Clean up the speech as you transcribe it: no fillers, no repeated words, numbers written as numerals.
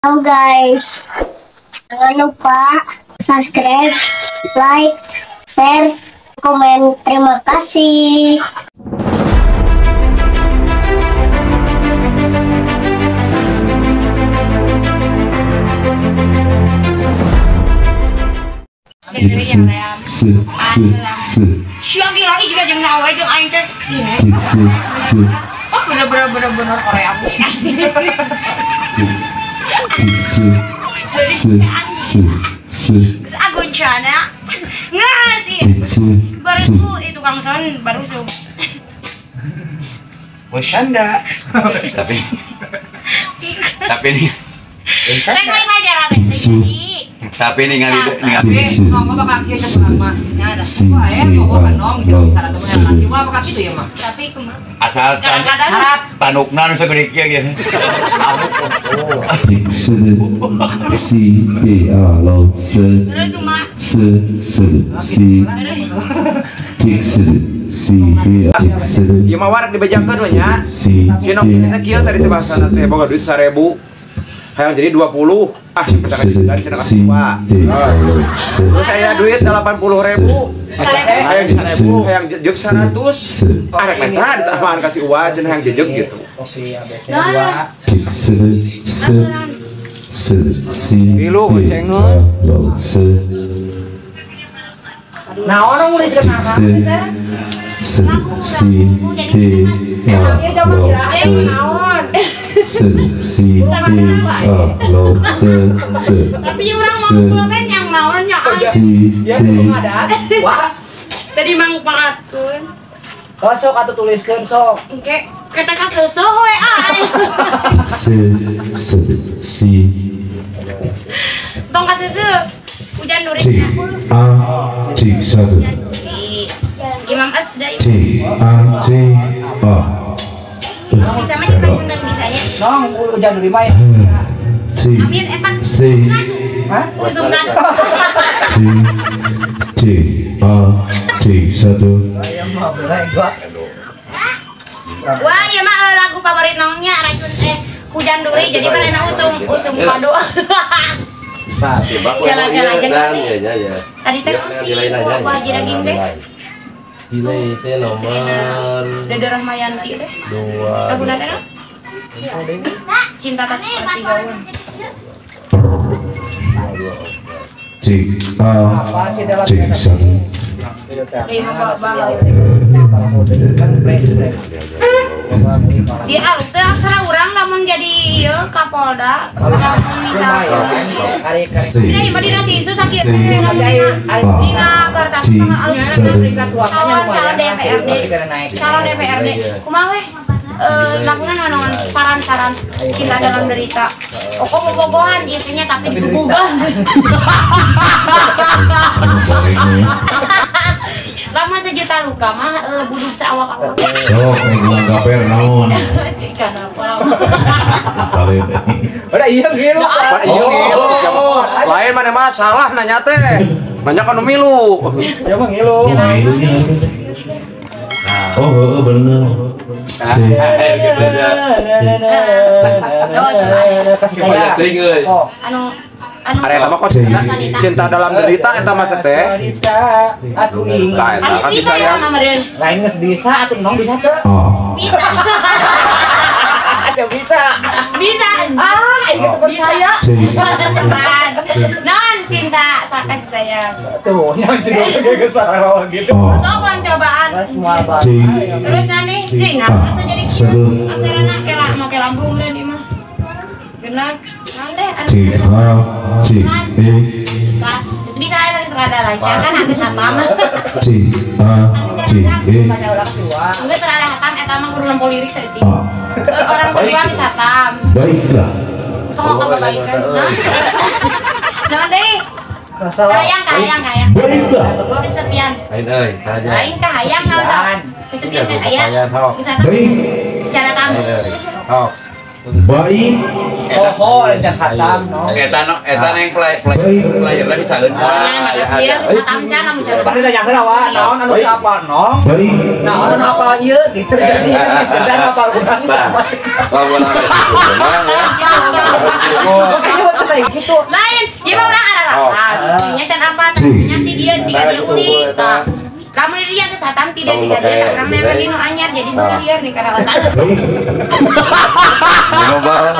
Halo guys, jangan lupa subscribe, like, share, komen. Terima kasih. Oh, bener-bener Korea. Aku cana nggak sih baru itu tukang son baru su Washanda tapi ini tapi ini asal tanukna nu sagede kieu ge. C B A L C C C C C B A C. Ieu mah warak dibejakeun we nya. Si nok ini teh kieu tadi teh bahasana teh boga duit 1000. Hayang jadi 20. Ah, cenah kasih dua. Terus saya duit 80.000. Hayang 1.000, hayang jeung 100. Ah, rek menta ditambahan kasih uang cenah hayang jejeg gitu. Oke, ABC 2. C C C C B A L C. Nah, orang mulai C C C D A L C C C D A L C C. Tapi orang mau kan yang naonnya C D. Tadi mang pangatkeun. Oh, sok atuh tuliskeun sok. Engke kata ka seuseut we ah. C C C. Tong ka seuseut. Hujan duri. C A C 1. Imam Asda. C A C A. Bisa mah cuma bisanya. Nong hujan duri mah. C Amin epat. C. Hah? Usungkan. C C A C 1. Wah, iya mah lagu favorit nongnya racun hujan duri jadi mana usum usum kado. Jalan-jalan aja nih. Tadi teh si wah daging teh. Delay teh nomor Dede Rahmayanti teh. 2. Lagu teh no? Cinta tak seperti gaun. C A C 1. Di alus teh aksara urang lamun jadi ieu Kapolda, lamun misalkan dina ieu mah dina tisu sakieu teh dina kertas mah alus calon DPRD, calon DPRD kumaha weh lakukan naon saran-saran cinta dalam derita. Oko mau bobohan ieu nya tapi dibubuhan. Lama sejuta luka mah buduk saawak-awak. Sok nek kaper naon? Udah iya ngilu. Iya ngilu. Lain mana mah salah nanya teh. Nanya kan milu. Ya mah ngilu. Oh, heeh bener. Kasih saya. Anu anu area mah kok cinta dalam derita eta mah teh. Aku ingin. Tah eta kan bisa ya. Lain geus bisa atuh nong bisa teu? Bisa. Ada bisa. Bisa. Ah, ini percaya. Non cinta kasih sayang. Tuh, yang judulnya geus parah gitu. Sok kurang cobaan. Terus nani, deui nah asa jadi kieu. Aksarana kela make lambung dan ieu mah. Genah. Naon teh anu C A C E. Bisa aya tadi rada lancar kan geus hatam. C A C E. Geus rada hatam eta mah kudu nempo lirik saeutik. Orang berdua bisa hatam. Baiklah. Tong kebaikan. Naon deui? Kahayang, kahayang, kahayang. Baiklah. Kesepian. Lain euy, lain kahayang naon sok. Kesepian teh aya. Bisa baik. Bicara tamu. Baik. Oh, rencana khatam no. Eta no, eta yang player lagi saeuna. Iya, geus khatam can lamun can. Pasti tanya heula wa, naon anu apa no? Naon anu apa ieu gitu jadi sedang apa urang. Lamun ya. Gitu. Lain, ieu mah urang arah. Nya can apa? Nya ti dieu tiga dieu unik. Lamun di dia geus khatam ti dieu tiga dieu urang neangan dinu anyar jadi liar nih karena otak. Global.